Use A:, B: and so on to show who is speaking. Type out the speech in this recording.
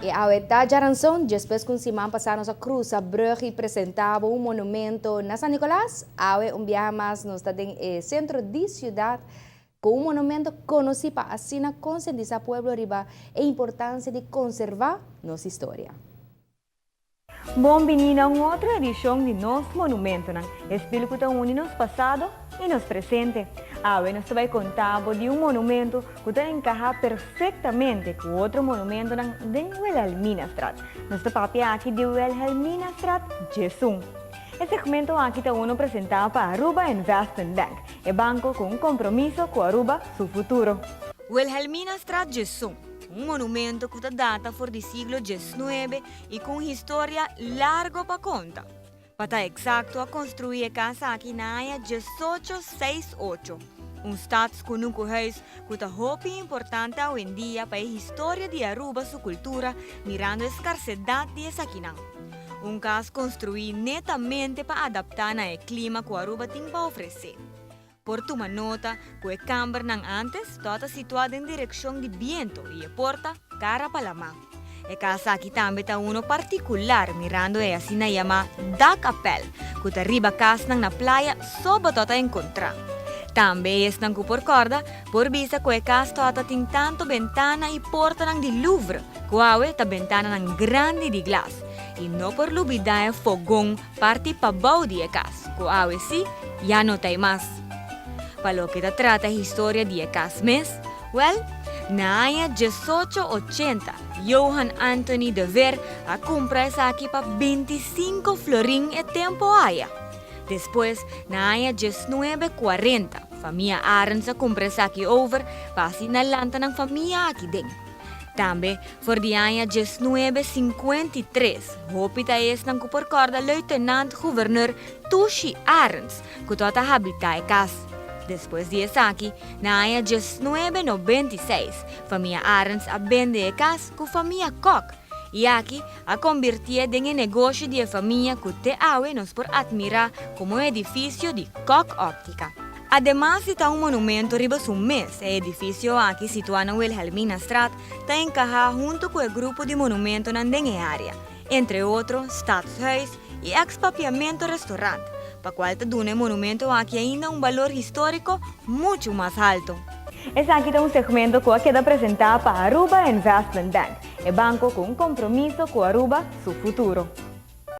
A: I awe ta djaranson, despues ku un siman pasá nos a krusa brùg i presentá bo un monumento na San Nicolas, awe un biaha mas nos ta den e sentro di siudat ku un monumento konosí pa asina konsientisá pueblo riba e importansia di konservá nos historia.
B: Bon bini na un otro edishon di Nos Monumentonan, e spil ku ta uni nos pasado i nos presente. Awe nos ta bai konta bo di un monumento ku ta enkahá perfektamente ku otro monumentonan den Wilhelminastraat. Nos ta papia aki di Wilhelminastraat 11. E segmento aki ta uno presentá pa Aruba Investment Bank, e banko ku un kompromiso ku Aruba su futuro.
C: Wilhelminastraat 11, un monumento ku ta data for di siglo 19 i ku un historia largo pa konta. Pa ta eksakto a konstruí e kas aki na aña 1868, un stadskunukuhuis ku ta hopi importante awendia pa e historia di Aruba su kultura mirando e skarsedat di esakinan. Un kas konstruí netamente pa adaptá na e klima ku Aruba tin pa ofresé. Por tuma nota ku e kambernan ántes tabata situá den direkshon di biento i e porta kara pa lamá. E kas aki tambe ta uno partikular mirando e asina yamá dakkapel ku ta riba kasnan na playa so bo tabata enkontrá. Tambe esnan ku por kòrda por bisa ku e kas tabata tin tantu bentana i portanan di Louvre ku awe ta bentananan grandi di glas. I no por lubidá e fogon Parti pabou di e kas, ku awe sí ya no ta ei mas. Pa loke ta trata historia di e kas mes, wèl, na aña 1880 Johan Anthony de Veer a kumpra esaki pa 25 florin e tempu aya. Despues, na aña 1940, famia Arends a kumpra esaki over pa asina lanta nan famia aki den. Tambe, for di aña 1953, hopi ta esnan ku por kòrda Luitenant Gouverneur Tushi Arends ku tabata habitá e kas. Despues di esaki, na aña 1996, famia Arends a bende e kas ku famia Kok i aki a kombirtié den e negoshi di e famia ku te awe nos por atmirá komo e edifisio di Kok Optica. Ademas di ta un monumento riba su mes, e edifisio aki situá na Wilhelminastraat ta enkahá huntu ku e grupo di monumentonan den e área, entre otro Stadshuis i eks Papiamento Restaurant, pa kual ta duna e monumento aki ainda un balor históriko muchu mas haltu.
B: Esaki ta un segmento ku a keda presentá pa Aruba Investment Bank, e banko ku un kompromiso ku Aruba su futuro.